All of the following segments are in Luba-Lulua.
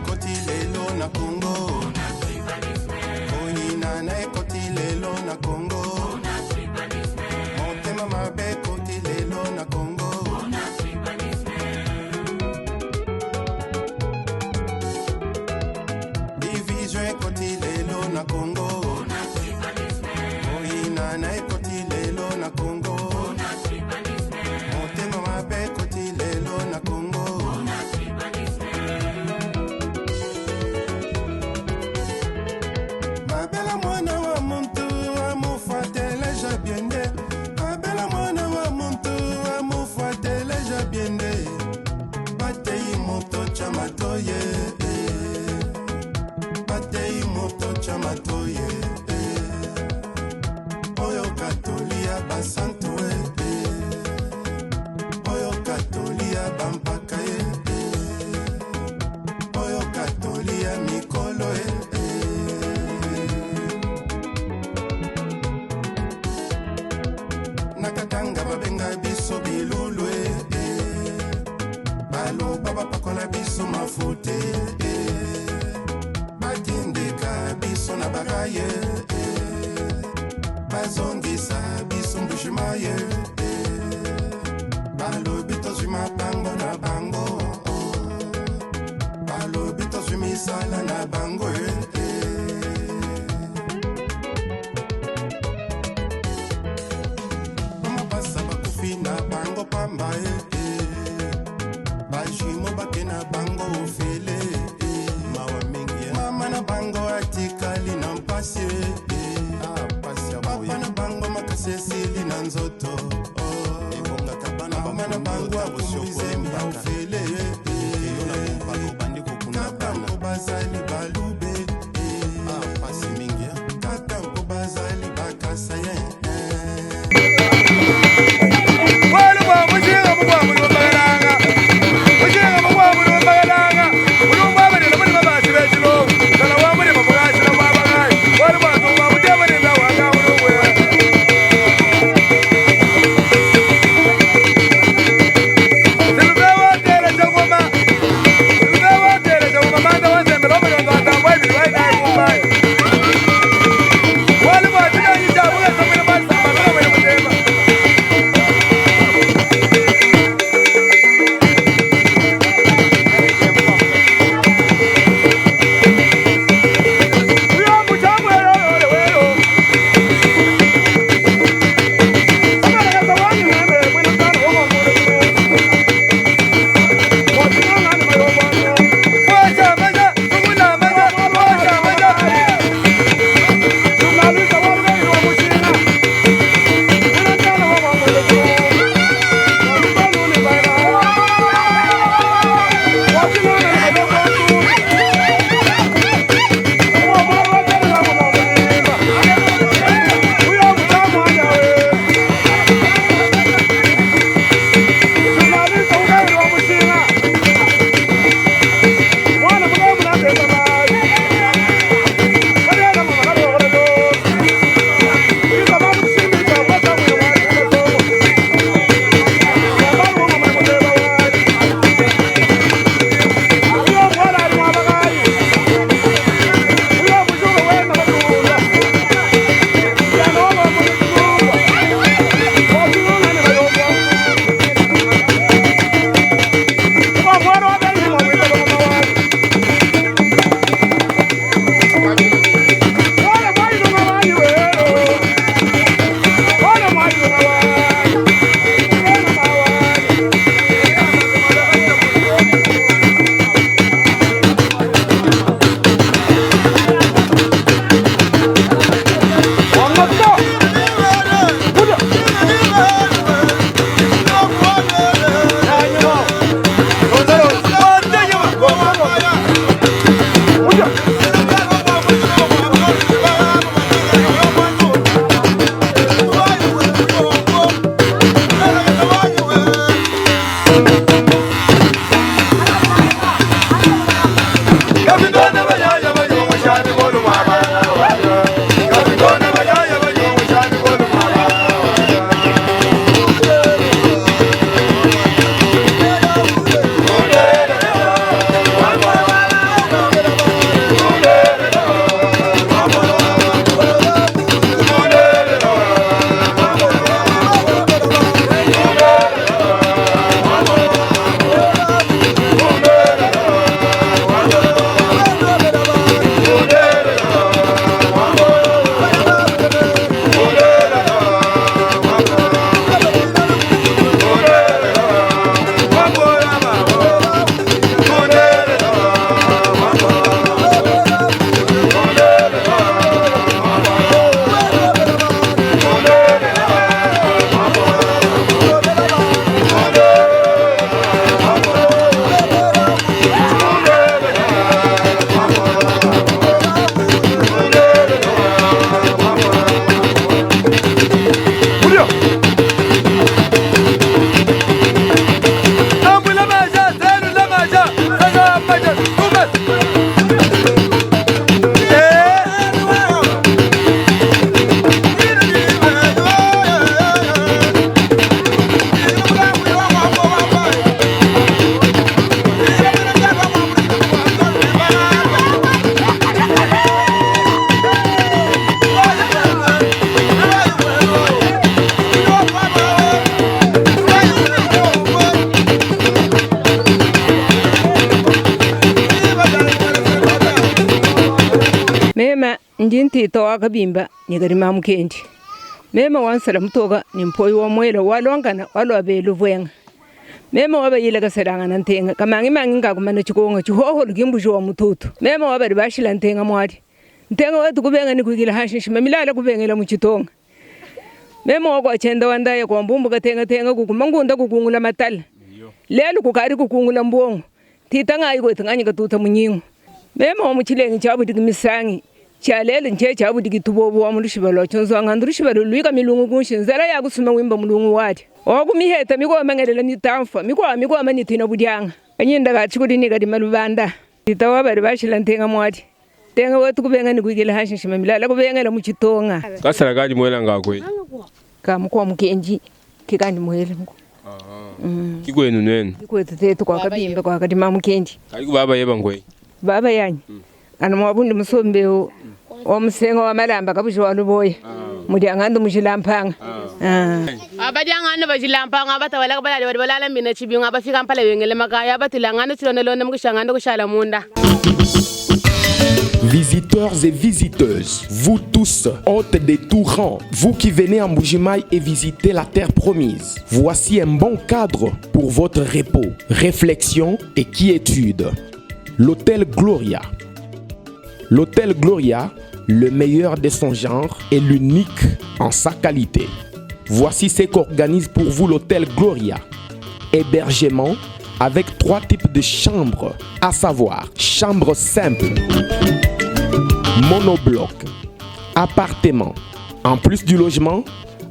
ekoti lelo na Congo. Koyinana ekoti lelo na Congo. Motema mabe ekoti lelo na Congo. Division ekoti lelo na Congo. Koyinana ekoti lelo na Congo. Motema mabe ekoti lelo na Congo. Babela mwana wa muntu amufuateleja biende. Babela mwana wa muntu amufuateleja biende. Batei moto tya matoye. Batei moto tya matoye. Oyo katoli ya basantu e. Oyo katoli ya bampaka ye. Oyo katoli ya mikolo e. Nakatanga babenga biso bilulu e. Baloba bapakola biso mafuta e. Batindika biso na baraye e. Bazongisa biso mbushima ye e. Balobi tozwi mapango na bango. Balobi tozwi misala na bango e. Bamapasa bakufi na bango pamba e. Bajimo bake na bango ofele e. Mawa mingi e. Mama na bango atikali na mpasi e. Ah, pasi ya boye. Papa na bango makasi esili na nzoto oh. Ebongaka bana mama na bango akumbi zemi ya ofele e. Eyo na bompaka obandi kokunda kaka mpo bazali balube e. Ah, pasi mingi e. Kaka mpo bazali bakasayen. Ndi ntita wa kabimba ne kadima mukendi. Meme wa nsala mutoka ne mpoyi wa muela wa lonkana wa lua belu vuenga. Meme wa bayila kasalangana ntenga kamangi mangi ngakumana tshikonga tshihoholu kimbuji wa mututu. Meme wa badi bashila ntenga muadi. Ntenga wetu kubenga ni kuikila hanshi nshima milala kubengela mu tshitonga. Meme wa kwa tshienda wa ndaya kwa mbumbu katenga tenga kukuma ngunda kukungula matala. Lelu kukadi kukungula mbongo. Tita ngayi kwetu nganyi katuta munyingu. Meme wa mutshilengi tshiabudiki misangi. Tshia lelu ntshe tshiabudiki tubobu wa mu lushiba lua tshionzwanga ndu lushiba luluika milungu kunshi nzala ya kusuma wimba mulungu wadi. Wa ku miheta mikuama ngelela mitamfua mikuama mikuama ni tina budianga. Kanyinda ka tshikudi ni kadima lubanda. Tita wa badi bashila ntenga muadi. Ntenga wetu kubenga ni kuikila hanshi nshima milala kubengela mu tshitonga. Kasala kadi muela ngakwe. Ka mukua mukenji ke kandi muele muku. Ki kwenu nwenu. Ki kwetu tetu kwa kabimba kwa kadima mukenji. Kadi ku baba yeba nkwe. Baba yanyi anu muabundi musombe wa musenga wa malamba kabuji wa luboya. Mudiang'andu mujila mpanga. Abadiang'andu bajila mpanga abatawala balali badi balala mbina tshibingu abafika mpala bengele makaya abatulang'andu tshilondolonda mukushang'andu kushala munda. Visiteurs et visiteuses, vous tous, hôtes de tout rang, vous qui venez en Mbujimayi et visitez la terre promise, voici un bon cadre pour votre repos, réflexion et quiétude. L'Hôtel Gloria. L'Hôtel Gloria, le meilleur de son genre et l'unique en sa qualité. Voici ce qu'organise pour vous l'Hôtel Gloria. Hébergement avec 3 types de chambres, à savoir chambre simple, monobloc, appartement. En plus du logement,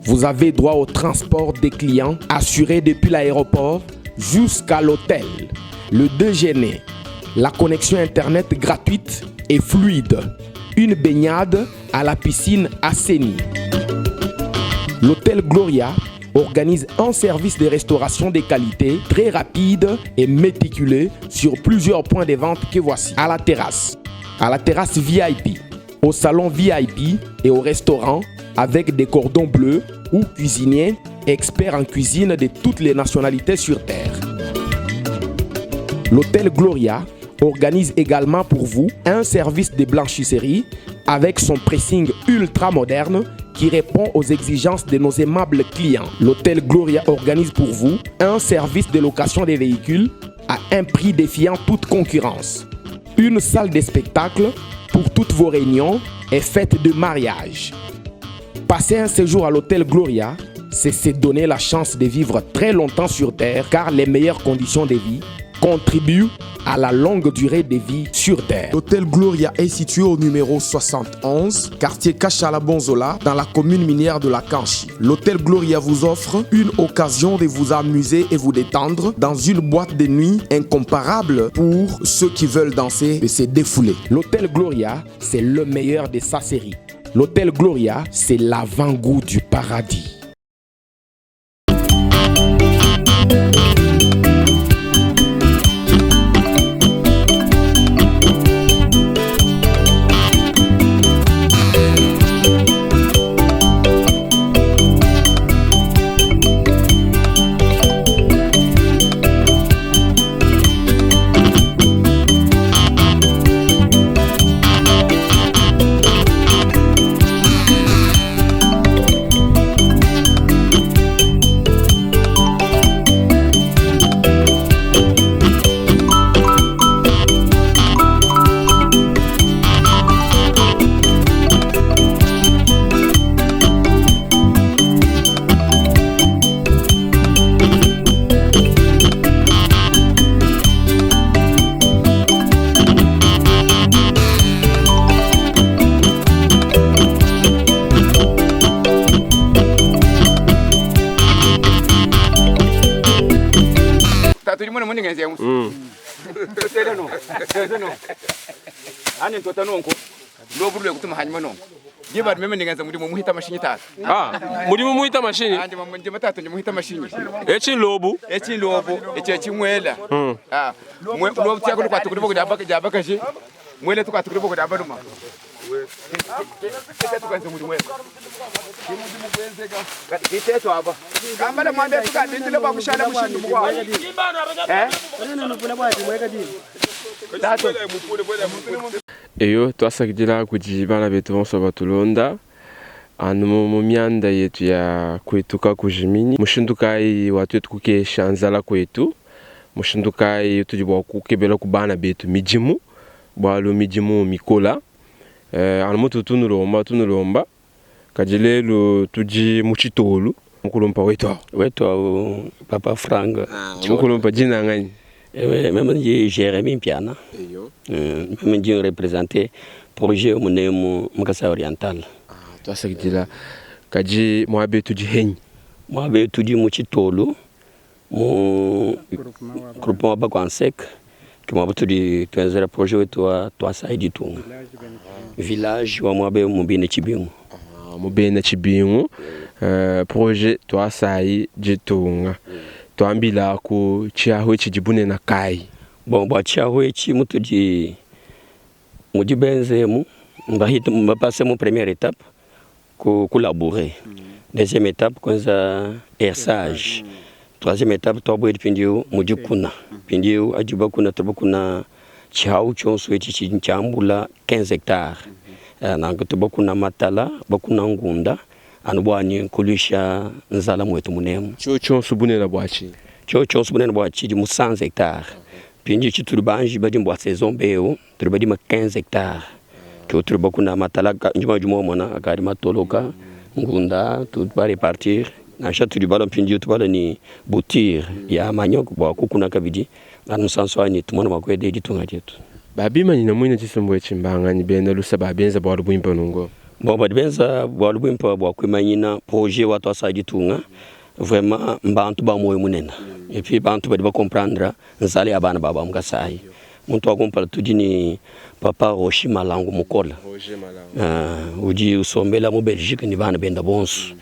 vous avez droit au transport des clients assuré depuis l'aéroport jusqu'à l'hôtel, le déjeuner, la connexion internet gratuite et fluide, une baignade à la piscine assainie. L'Hôtel Gloria organise un service de restauration de qualité très rapide et méticuleux sur plusieurs points de vente que voici. À la terrasse, à la terrasse VIP, au salon VIP et au restaurant avec des cordons bleus ou cuisiniers experts en cuisine de toutes les nationalités sur Terre. L'Hôtel Gloria organise également pour vous un service de blanchisserie avec son pressing ultra moderne qui répond aux exigences de nos aimables clients. L'Hôtel Gloria organise pour vous un service de location des véhicules à un prix défiant toute concurrence. Une salle de spectacle pour toutes vos réunions et fêtes de mariage. Passer un séjour à l'Hôtel Gloria, c'est se donner la chance de vivre très longtemps sur Terre, car les meilleures conditions de vie contribuent à la longue durée de vie sur Terre. L'Hôtel Gloria est situé au numéro 71, quartier Kachala-Bonzola, dans la commune minière de la Kanchi. L'Hôtel Gloria vous offre une occasion de vous amuser et vous détendre dans une boîte de nuit incomparable pour ceux qui veulent danser et se défouler. L'Hôtel Gloria, c'est le meilleur de sa série. L'Hôtel Gloria, c'est l'avant-goût du paradis. Mudimu muhita mashinyi? Ndi matatu ndi muhita mashinyi. Echi lobu? Echi lobu, echi chimwela. Lobu tsako kwa tukuri boko jabaka jabaka shi. Mwele tukwa tukuri boko jabaluma. Kita tukwanze muri mwele. Kiteto aba. Kambala mwambe tukabindile bwa kushala mushindu mukwa. Eyo, tuasakidila kudi bana betu bonso batulonda anu mu mianda yetu ya kuetu kakujiminyi. Mushindu kayi wa tuetu kukesha nzala kuetu? Mushindu kayi utudi bua kukebela ku bana betu midimu? Bualu midimu mikola anu mutu tunulomba tunulomba, kadi lelu tudi mu tshitolu. Mukulumpa wetu awu. Wetu awu papa Frank. Mukulumpa dina nganyi? Meme ndi Jeremie Mpiana. Meme ndi representer projet munemu mu Kasai Oriental. Tuasakidila. Kadi muaba etu tudi henyi? Muaba etu tudi mu tshitolu mu groupement wa Bakwansek ke muaba tudi tuenzela projet wetu wa Tuasayi Ditunga. Village wa muaba eu mu Bena Tshibingu. Mu Bena Tshibingu projet Tuasayi Ditunga. Tuambilaku tshiahu etshi tshidi bunene kayi? Bon, bua tshiahu etshi mutudi mudi benzemu mbapase mu première étape ku kulabourer, deuxième étape kuenza hersage, troisième étape tuabuedi mpindieu mu dikuna. Mpindieu adi bakuna tubakuna tshiahu tshionso etshi tshidi tshiambula 15 hectares. Nanku tubakuna matala, bakuna ngunda anu bua ni kuluisha nzala muetu munemu. Tshio tshionso bunene bua tshi? Tshio tshionso bunene bua tshidi mu 100 hectares. Mpindieu tshitudi banji badi bua saison beu tudi badima 15 hectares. Ke tudi bakuna matala njima udi muamona akadi matoloka ngunda tudi ba repartir nansha tudi bala mpindieu tubala ni bouture ya manioc bua kukuna kabidi anu musansu anyi tumona mua kueda ditunga dietu. Babimanyina muine tshisumbu etshi mbanganyi bena lusa ba benza bualu buimpe nunku? Bon, badi benza bualu buimpe bua kuimanyina projet wa tuasa ditunga vraiment mbantu ba muoyo munene et puis bantu badi ba comprendre nzala ya bana ba ba mu Kasai. Muntu wa kumpala tudi ni papa Roshi Malangu Mukola udi usombela mu Belgique ni bana benda bonso.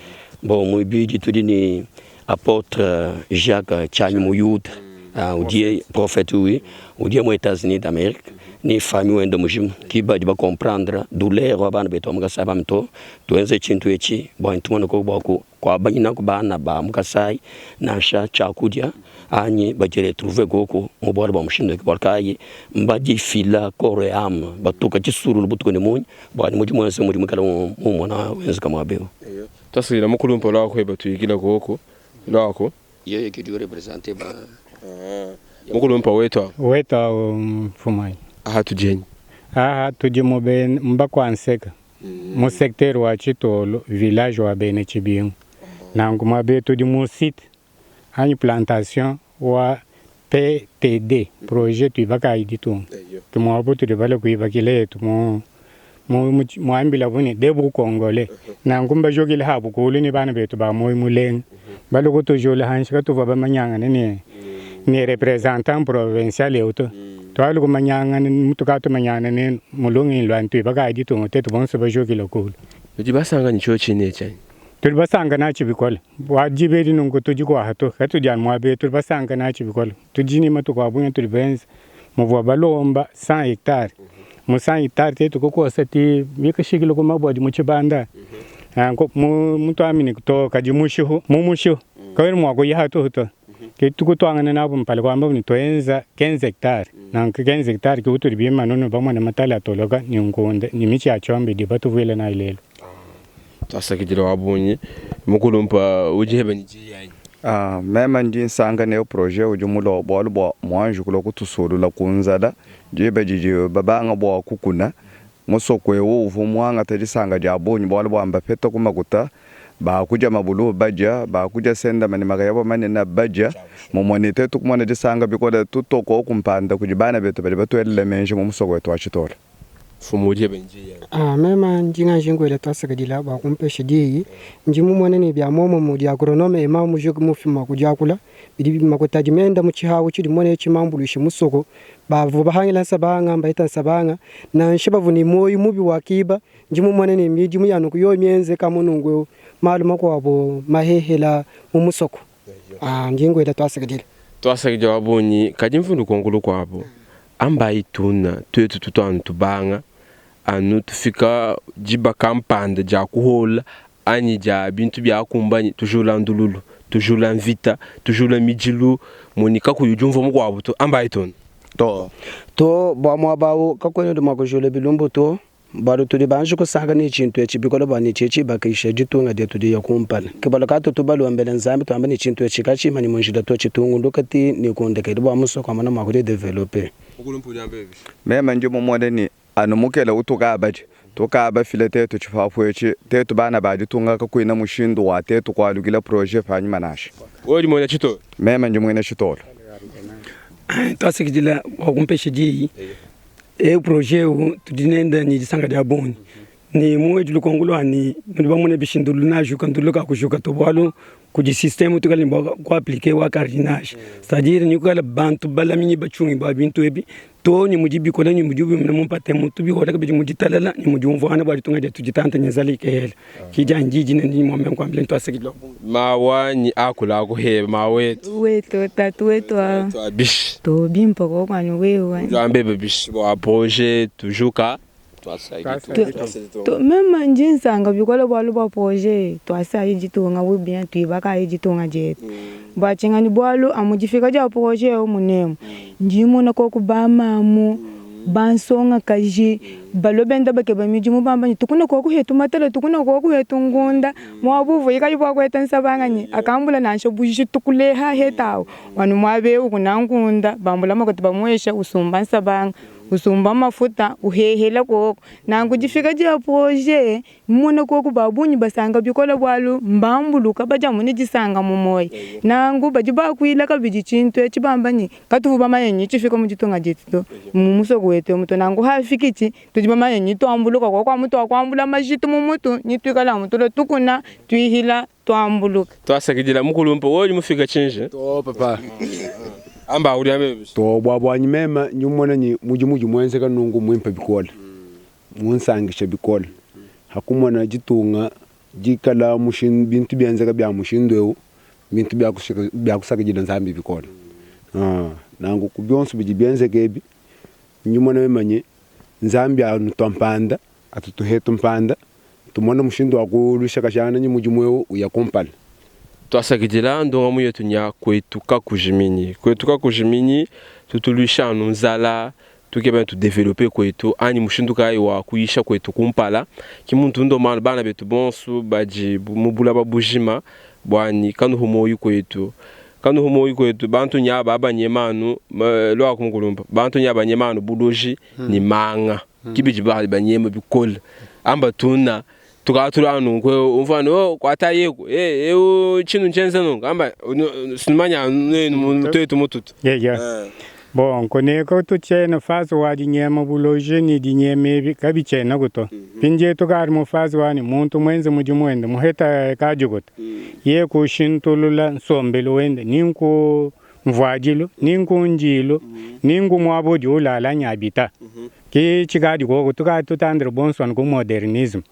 Bon, muibidi tudi ni apôtre Jacques Tshianyi Muyuda udi prophète oui udi mu Etats-Unis d'Amérique ni famille wende mujima ki badi ba comprendre douleur wa bana betu ba mu Kasai bambi to tuenze tshintu etshi bua tumone ko bua kuabanyina ku bana ba mu Kasai nansha tshiakudia anyi badi retrouver goku mu bualu bua mushindu bualu kayi mbadifila corps et âme batuka tshisululu butuku ne munyi bua mudimu wenze mudimu kala mumona wenzeka muaba eu. Twasakidila mukulumpa lwako eba tuyikila koko lwako. Yeye ke udi representer ba mukulumpa wetu awu. Wetu awu mfumanyi. Aha tudienyi. Aha tudi mu bena mbakwanseka mu secteur wa Tshitolo village wa Bena Tshibingu. Nanku muaba tudi mu site anyi plantation wa PTD projet tuibakayi ditunga. Ke muaba tudi bale kuibakila yetu mu muambila bu ne debout congolais. Nanku mbajokile habu kulu ni bana betu ba moyo mulenga. Bale kutujula hanshi katuvua bamanyangane ne ne représentant provincial eu to. Twali kumanyangana mutuka tumanyana ne mulungi lwa tuibakayi ditunga tetu bonso bajokile kulu. Tudi basangane tshio tshine tshanyi. Tudi basangana tshibikola. Bua dibedi nunku tudi kuaha to katudi anu muaba tudi basangana tshibikola. Tudi ni matuku a bungi tudi benza muvua balomba 100 hectares. Mu 100 hectares tetu kukosa ti bikashikile ku mabodi mu tshibanda. Mutuamini to kadi mushihu mu mushihu kawena mua kuyiha tuhu to. Ke tukutuangana nabu mpala kuamba ni tuenza 15 hectares. Nanku 15 hectares ke utudi bimanono bamona matala atoloka ni nkunde ni michi ya chombe di batuvuile nayi lelu. Twasakidila wa bungi mukulumpa udi heba ni diyanyi. Meme ndi nsanga ne projet udi mulo bualu bua muanji kulua kutusulula ku nzala diba didi babanga bua kukuna musoko eu uvua muangata disanga dia bungi bualu bua mbapeta ku makuta bakudia mabulu badia bakudia sendama ne makayabo manene badia mumone tetu kumona disanga bikola tutoko kumpanda kudi bana betu badi batuelele menji mu musoko wetu wa Tshitolo. Mfumu udi heba ni diyanyi. Meme ndi nganji ngwele twasakidila bua kumpesha diyi ndi mumone ne bia muomumue dia agronome ema mujuke mufima kudiakula bidi makuta adi menda mu tshihawu tshidi mone tshimambuluishe musoko bavu bahangila nsabanga mbaita nsabanga nansha bavu ni moyo mubi wa kiba ndi mumone ne midimu ya nuku yo mienzeka munungu eu malu makuabu mahehela mu musoko. Ndi ngwele twasakidila. Twasakidila wa bungi kadi mfundu konkulu kuabu ambayi tuna tuetu tutu tubanga anu tufika diba kampanda dia kuhola anyi dia bintu bia kumbanyi tujula ndululu tujula mvita tujula mijilu monika kuyujumva mukuabu tu ambayi tuna. To. To, bua muaba au kakuena udi mua kujula bilumbu to, bualu tudi banji kusanka ne tshintu etshi bikole bua ne tshidi tshibakisha ditunga dietu diye kumpala. Ke bualu kayi tutu balombele Nzambi tuamba ne tshintu etshi katshimanyi mu njila to, tshitungunuke ti ne ku ndekelu bua musoko amone mua kudidevelope. Meme ndi mumone ne, anu mukele utukabadi tukabafile tetu tshipapu etshi, tetu bana ba ditunga kakuena mushindu wa tetu kualukila projet panyima nansha. Wewe udi muena tshitolo? Meme ndi muena tshitolo. Tuasakidila bua kumpesha diyi. Eu projet eu tudi nende ne disanka dia bungi ne mu wetu lukonko lua ne nudi bamone bishi ndulu najuka ndulu kakujuka to bualu kudi systeme utukale ne bua ku appliquer wa cardinage c'est à dire ni kukala bantu balaminyi bachungi bua bintu ebi too ne mudi bikola ne mudibi bimuna mu mpata emu tubihola kabidi mu ditalala ne mu diumvuangana bua ditunga dietu ditanta ne nzala ikehela. Ki dianyi di dinene dindi mua meme kuambila ne tuasakidila wa bungi. Mawa nyi akula akuheba mawa wetu. Wetu tatu wetu a. Tua bishi. To bimpe koku anu wewe. Udi wamba ebe bishi bua projet tujuka. To meme ndi nsanka bikole bualu bua projet tuasayi ditunga ou bien tuibakayi ditunga dietu. Bua tshinganyi bualu amu difika dia projet eu munemu ndi mona koku ba mamu, ba nsongakaji balua benda bakeba midimu bamba ne tukuna koku hetu matala tukuna koku hetu ngunda muaba uvuaye kayi bua kueta nsabanganyi akambula nansha bujitu kuleha hetawu wanu muaba eu kuna ngunda bambula makuta bamuesha usumba nsabanga usumba mafuta uhehela koku nanku difika dia projet Mmona koku ba bungi basanka bikole bualu mbambuluka badi amu ne disanka mu muoyo. Nanku badi bakuila kabidi tshintu etshi bamba ne, Katuvua bamanye ne, tshifika mu ditunga dietu to, mu musoko wetu emu to. Nanku hafikitshi, tudi bamanye ne, tuambuluka koku amu tuakuambula majitu mu mutu ne tuikala amu tulua tukuna, tuihila, tuambuluka. Tuasakidila mukulumpe wewe udi mufika tshinji. Too papa. Amba udi meme. Too bua buanyi meme ndi mumona ne mudimu udi muenzeka nunku mmuimpe bikole. Munsankisha bikole ha kumona ditunga dikala bintu bienzeka bia mushindu eu, mbintu bia kusakidila Nzambi bikole. Nanku ku bionso bidi bienzeka ebi, ndi mona meme ne, Nzambi anutua mpanda, atutuhetu mpanda, tumone mushindu wa kuluishakajangana ne mudimu eu uya kumpala. Tuasakidila ndongamu yetu nya kuetu kakujiminyi. Kuetu kakujiminyi, tutuluisha anu nzala, Tukeba ne tu developper kuetu anyi mushindu kayi wa kuyisha kuetu kumpala. Ki muntu ndomba bana betu bonsu badi mu bulaba bujima buanyi kanuhu moyi kuetu. Kanuhu moyi kuetu bantu nya ba banyema anu lua ku mukulumpa bantu nya banyema anu buloji ne manga ki bidi banyema bikole amba tuna tukala tulua nunku eu umvua ne oh kuata yeku eh eu tshinu ntshienza nunku amba sinumanya nuenu tuetu mututu. Yeah. Bon, kuneko tutshiena phase wa dinyema buloji ne dinyema ebi kabitshienaku to. Mpindieu tukadi mu phase wa ne muntu muenze mudimu wende muheta kadikuta, yeye kushintulula nsombelu wende ni nku mvuadilu, ni nku ndilu, ni nku muaba udi ulala anyi habita. Ki tshikadi koku tukadi tutandila bonso anu ku modernisme.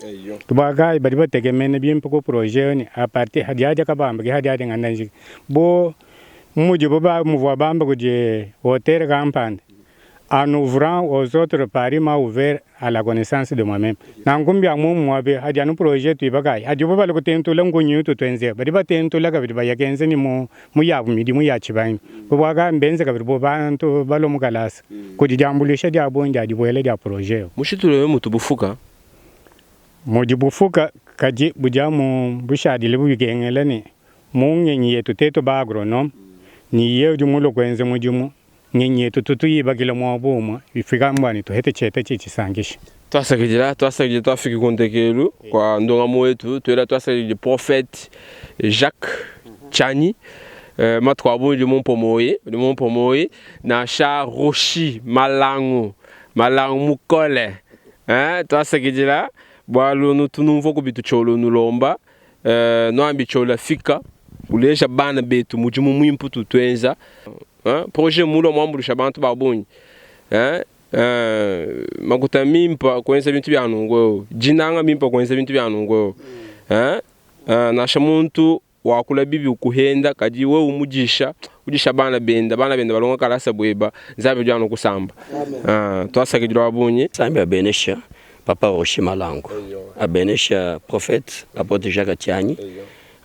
Tubakayi badi batekemena bimpe ku projet eu ne a partir hadiadia kabamba ke hadiadia nganda njika. Bu mudibu ba muvua bamba kudi auteur kampanda en ouvrant aux autres Paris m'a ouvert à la connaissance de moi-meme. Nanku mbia muomumue abi hadi anu projet tuibakayi hadibu balua kutentula nkunyi utu tuenzeya badi batentula kabidi baya kenza ne mu mu yabu midimu ya tshibangidilu. Bualu mbenze kabidi bu bantu balua mu kalasa kudi diambuluisha dia bungi dia dibuela dia projet eu. Mushindu eu mutu bufuka. Mudi bufuka, kadi budi amu bushadile bikengela ne mu ngenyi yetu tetu ba agronome ne yeye udi mulue kuenza mudimu, ngenyi yetu tutu yibakila muaba umue ifika bua ne tuhete tshieta tshidi tshisankisha. Tuasakidila, tuasakidila tuafiki ku ndekelu kua ndongamu wetu, tuela tuasakidila prophete Jacques Tshiani matuku a bungi udi mumpe muoyi, udi mumpe muoyi nansha Roshi Malangu, Malangu mukole eh, tuasakidila bualu nutu numvua ku bitu tshiolo nulomba nuambi tshiolo afika uleja bana betu mudimu muimpe utu tuenza projet mulua muambuluisha bantu ba bungi makuta mimpa kuenza bintu bia nunku eu, dinanga mimpa kuenza bintu bia nunku eu nansha muntu wakula bibi ukuhenda kadi wewe umudisha udisha bana benda bana benda balonga kalasa bueba Nzambi udi anu kusamba. Tuasakidila wa bungi. Nzambi abenesha papa Rocher Malangu, abenesha prophète apotre Jacques Tshianyi,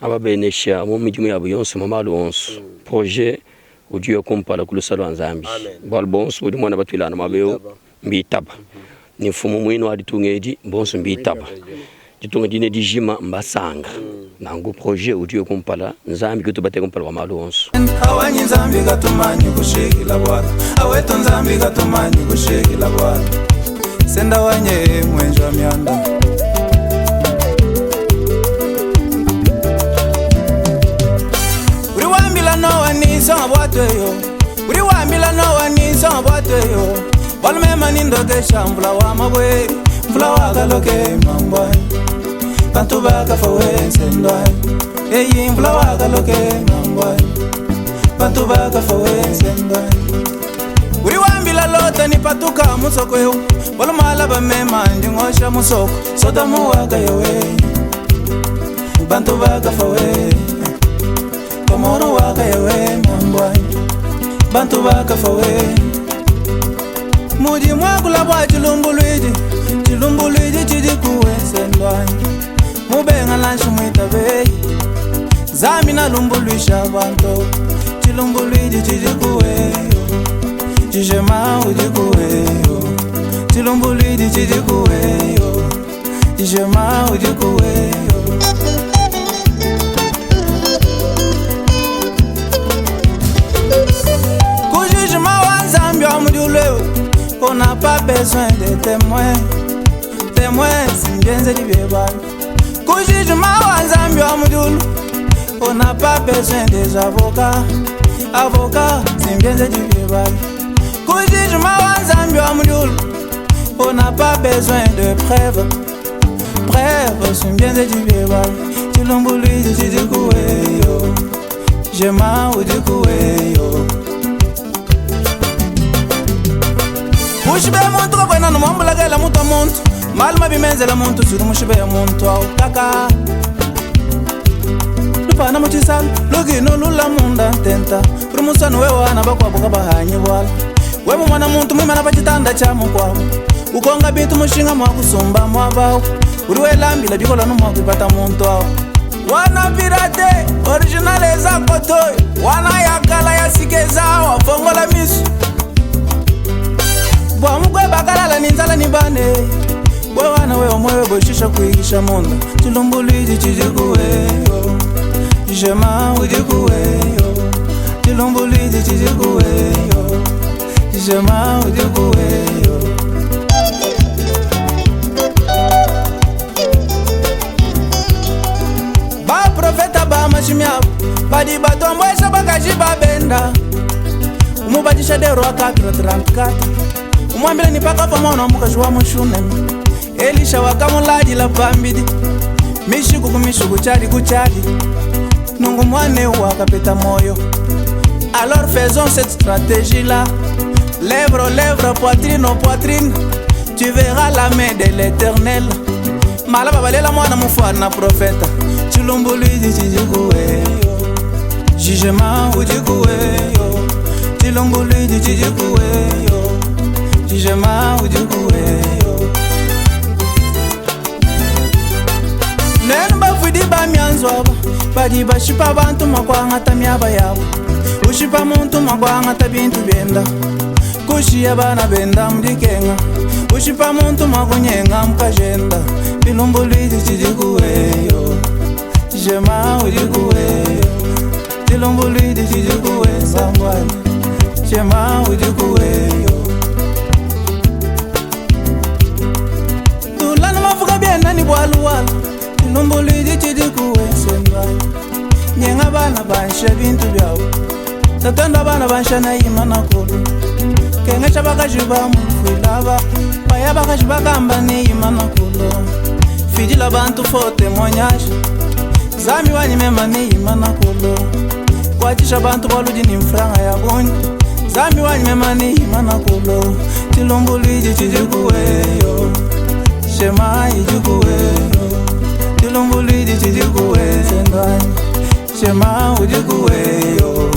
ababenesha mu midimu yabo yonso mu malu onso. Projet. Udi uya kumpala ku lusa lua Nzambi. Bualu bonso badi muana batuilangana muaba eu mbitaba ne mfumu muine wa ditunga edi, bonso mbitaba ditunga dine dijima mbasanga. Nanku projet udi uya kumpala, Nzambi ke utu bateka kumpala kua malu onso. Awanyi Nzambi katumanyi kushikila bwala awetu Nzambi katumanyi kushikila bwala senda wanye mwenjwa mianda Uri wambila nowa nisonga bwatweyo Uri wambila nowa nisonga bwatweyo Balume manindokesha mvula wa mabwe mvula wakaloke mambwa Bantu bakafa wensendwa Eyi mvula wakaloke mambwa Bantu bakafa wensendwa Uri wambila lota nipatuka musoko yo Balumala bamema ndingosha musoko Sodomu wakayowe Bantu bakafa we Komoro wakayowe mambwa Bantu bakafa we Mudi mwakula bwa chilumbulwiji Chilumbulwiji chidi kuwensendwa Mubenga lanshi mwitabe Zami nalumbulwisha bantu Chilumbulwiji chidi kuweyo Jijema udi kuweyo Chilumbulwiji chidi kuweyo Jijema udi kuweyo Ku jugement wa Nzambi wa mudiulu On n'a pas besoin de témoins Témoins simbienzeli byebana Ku jugement wa Nzambi wa mudiulu On n'a pas besoin des avocats Avocats simbienzeli byebana Ku jugement wa Nzambi wa mudiulu On n'a pas besoin de preuves Preuves simbienzeli byebana Chilumbulwiji chidikuweyo Jema udikuweyo Mushibe muntu kakwena nomwambulakela muntu wa muntu malu mabimenzela muntu suli mushibe ya muntu awu kaka lupana muchisala lukino lula munda ntenta uri musanu we wana bakwabo kabahanyi bwala we mumwana muntu mwimana pachitanda cha mukwabo ukonga bintu mushinga mwakusumba mwabawu uri welambila bikola nomwakwipata muntu awu wana pirate original eza kotoyo wana yakala ya sikeza wafongola misu bwa mukwe bakalala ni nzala ni bane we wana we omwewe boshisha kuikisha munda chilumbulwiji chijikuweyo jema udikuweyo chilumbulwiji chijikuweyo jema udikuweyo Baprofeta bamashimi abo badi batombwesha bakaji babenda umubadisha dero akakira 34 umwambile nipakafa mwana wa mukaji wa mushunemi Elisha wakamuladila pambidi mishiku kumishiku chali kuchali nungu mwane wakapeta moyo Alors faisons cette stratégie là lèvre lèvre poitrine aux poitrine tu verras la main de l'éternel malaba balela mwana mufana profeta chilumbulwiji chijikuweyo jijema udikuweyo chilumbulwiji chijikuweyo jijema udikuweyo nenu bafwidi bamyanzu aba badi bashipa bantu mwakwangata myaba yabo ushipa muntu mwakwangata bintu byenda kushiya bana benda mudikenga ushipa muntu mwakunyenga mukajenda bilumbulwiji chijikuweyo jema udikuweyo chilumbulwiji chijikuwe sambwana jema udikuweyo tulana mavuka byena ni bwaluwala chilumbulwiji chijikuwe sembwana nyenga bana bansha bintu byabo tatenda bana bansha naima nakulu kengesha bakaji bamufwilaba baya bakaji bakamba niima nakulu fidila bantu fo témoignage Nzambi wanyi mema niima nakulu kwatisha bantu baludi ni mfranga ya bunyi Nzambi wanyi mema niima nakulu chilumbulwiji chijikuweyo shema ijikuweyo chilumbulwiji chijikuwe sendwani shema ujikuweyo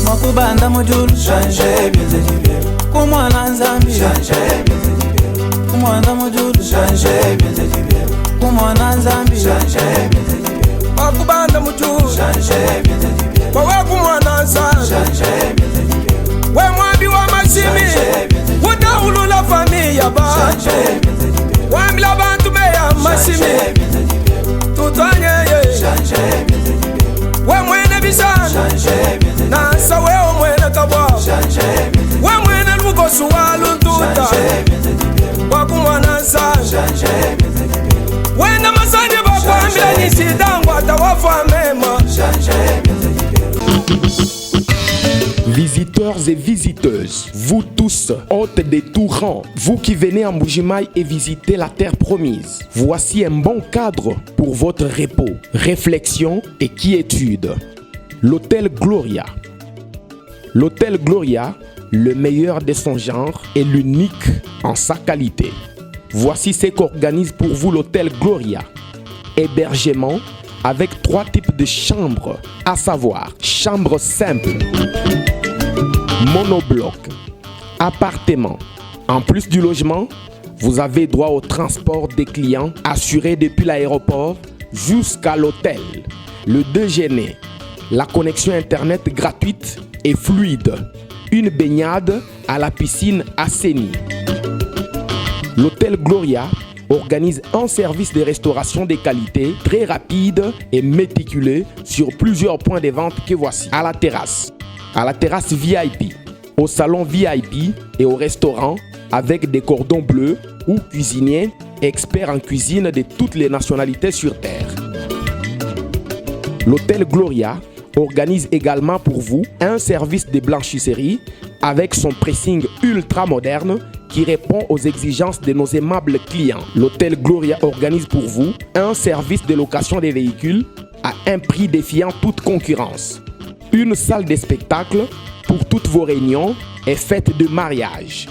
mwakubanda mujulu shanje bienzeji byebe kumwana Nzambi shanje bienzeji byebe kumwana mujulu shanje bienzeji byebe kumwana Nzambi shanje bienzeji byebe mwakubanda mujulu shanje bienzeji byebe Wawekumwana nzambi we mwambi wa mashimi utaulula famiya bantu wambila bantu beya mashimi tutwanyeye we mwene bishana nansa wewo mwene kabwa we mwene lukosu wa luntuta wakumwana nzambi wena masandi bakwambila nishidangwa tawafa mema. Visiteurs et visiteuses, vous tous, hôtes de tout rang, vous qui venez en Mbujimayi et visitez la terre promise, voici un bon cadre pour votre repos, réflexion et quiétude. L'hôtel Gloria. L'hôtel Gloria, le meilleur de son genre et l'unique en sa qualité. Voici ce qu'organise pour vous l'hôtel Gloria. Hébergement avec 3 types de chambres, à savoir chambre simple, monobloc, appartement. En plus du logement, vous avez droit au transport des clients assuré depuis l'aéroport jusqu'à l'hôtel, le déjeuner, la connexion internet gratuite et fluide, une baignade à la piscine assainie. L'hôtel Gloria organise un service de restauration de qualité très rapide et méticuleux sur plusieurs points de vente que voici. À la terrasse, à la terrasse VIP, au salon VIP et au restaurant avec des cordons bleus ou cuisiniers experts en cuisine de toutes les nationalités sur Terre. L'hôtel Gloria organise également pour vous un service de blanchisserie avec son pressing ultra moderne qui répond aux exigences de nos aimables clients. L'hôtel Gloria organise pour vous un service de location des véhicules à un prix défiant toute concurrence. Une salle de spectacle pour toutes vos réunions et fêtes de mariage.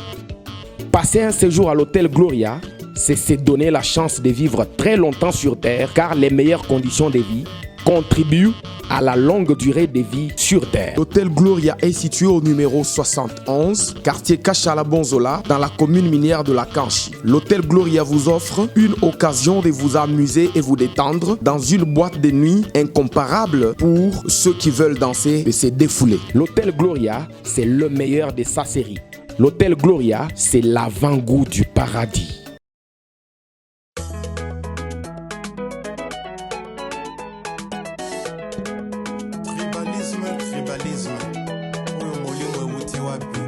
Passer un séjour à l'hôtel Gloria, c'est se donner la chance de vivre très longtemps sur Terre, car les meilleures conditions de vie contribuent à la longue durée de vie sur Terre. L'hôtel Gloria est situé au numéro 71, quartier Kachala-Bonzola, dans la commune minière de la Kanchi. L'hôtel Gloria vous offre une occasion de vous amuser et vous détendre dans une boîte de nuit incomparable pour ceux qui veulent danser et se défouler. L'hôtel Gloria, c'est le meilleur de sa série. L'hôtel Gloria, c'est l'avant-goût du paradis. Tribalisme, tribalisme oyo molimo ewuti wapi?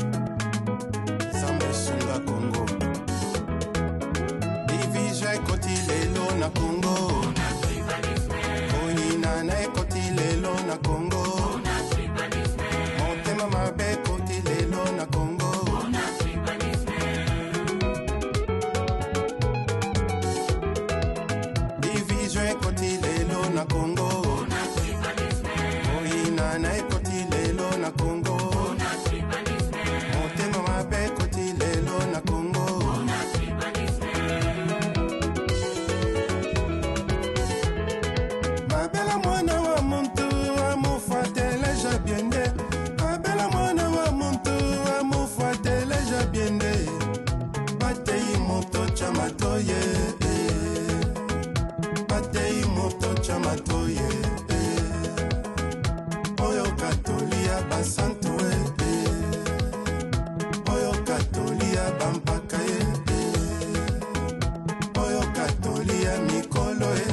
Nzambe esunga Kongo. Division ekoti lelo na Kongo, koyinana ekoti lelo na Kongo, motema mabe ekoti lelo na Kongo. Division ekoti lelo na Kongo, koyinana ekoti lelo na Kongo, motema mabe ekoti lelo na Kongo. Mabela mwana wa muntu amufuateleja biende, mabela mwana wa muntu amufuateleja biende, batei moto tya matoye, batei moto tya matoye, oyo katoli ya basantu e, oyo katoli ya bampaka ye, oyo katoli ya mikolo e.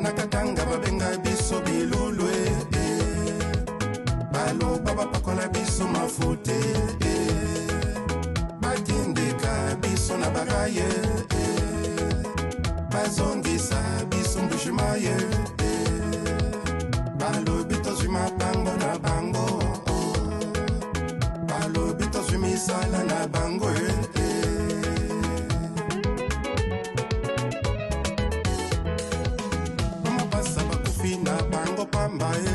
Nakatanga babenga biso bilulu e, baloba bapakola biso mafuta e, batindika biso na baraye e, bazongisa biso mbushima ye e, balobi tozwi mapango na bango, balobi tozwi misala na bango e. Bamapasa bakufi na bango pamba e,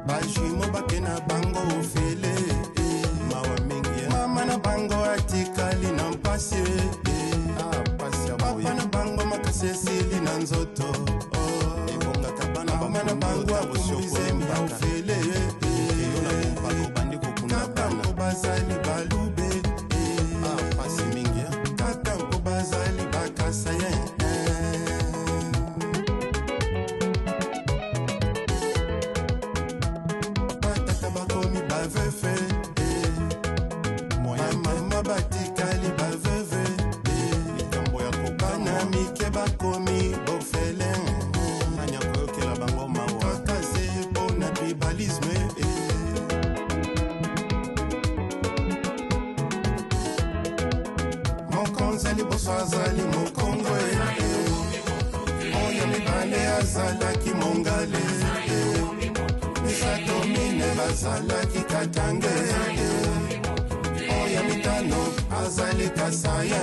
bajimo bake na bango ofele e, mawa mingi e. Mama na bango atikali na mpasi e, papa na bango makasi esili na nzoto, ebongaka bana mama na bango akumbi ya ofele kaka mpo bazali balube, pasi mingi, kaka mpo bazali bakasaye. Liboso azali mokongo oyo mibale azalaki mongale, misato mine bazalaki katange, oyo mitano azali kasayen.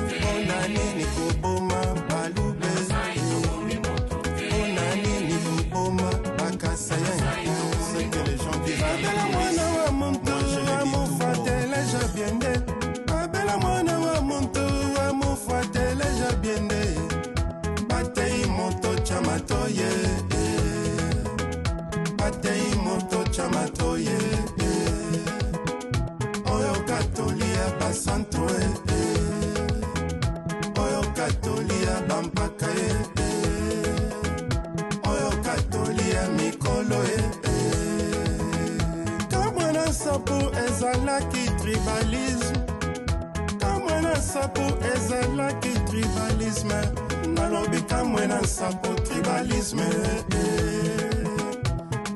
Mpona nini koboma balube? Mpona nini koboma bakasayen? Abela mwana wa muntu amofateleja biende, abela mwana wa muntu amofateleja biende, batei moto tya matoye, batei moto tya matoye, oyo katoli ya basantu, oyo katoli ya bampaka, oyo katoli ya mikolo. Kamwana sapu ezalaki tribalisme, kamwana sapu ezalaki tribalisme, nalobi kamwena nsapu tribalisme,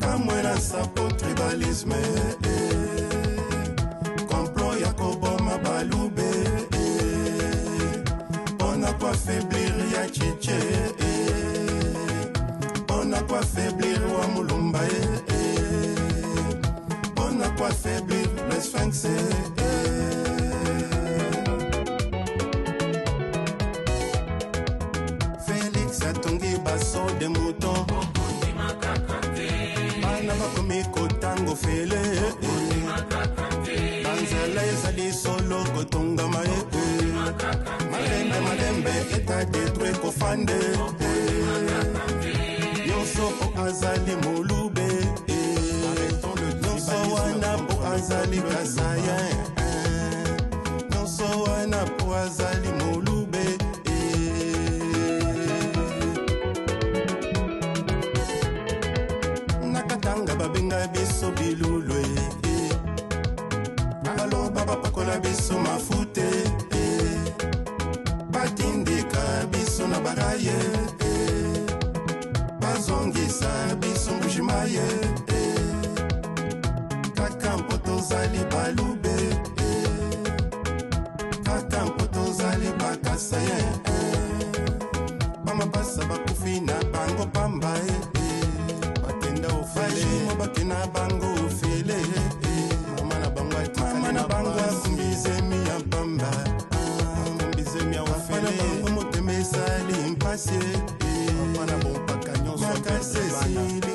kamwena nsapu tribalisme, complot ya koboma balube mpona koaffaiblir ya chiche, mpona koaffaiblir wa mulumba, mpona koaffaiblir le sphinx. Félix atongi baso de mouton, bana bakomi kotanga ofele, banzela ezali solo kotongama ye, malembe malembe eta detruit ekofande nyonso mpo azali molube, nyonso wana mpo azali kasayen, nyonso wana mpo azali molube. Nakatanga babenga biso bilulu, baloba bapakola biso mafute, batindika biso na baraye, bazongisa biso mbujimaye, kaka mpo tozali balube, kaka mpo tozali bakasaye, bamapasa bakufi na bango pamba, bakenda ofele, bakenda bango ofele, mama na bango mama na bango akumbizemi ya pamba, akumbizemi ya ofele, bango motema esali mpasi, papa na bompaka nyonso makasi esili.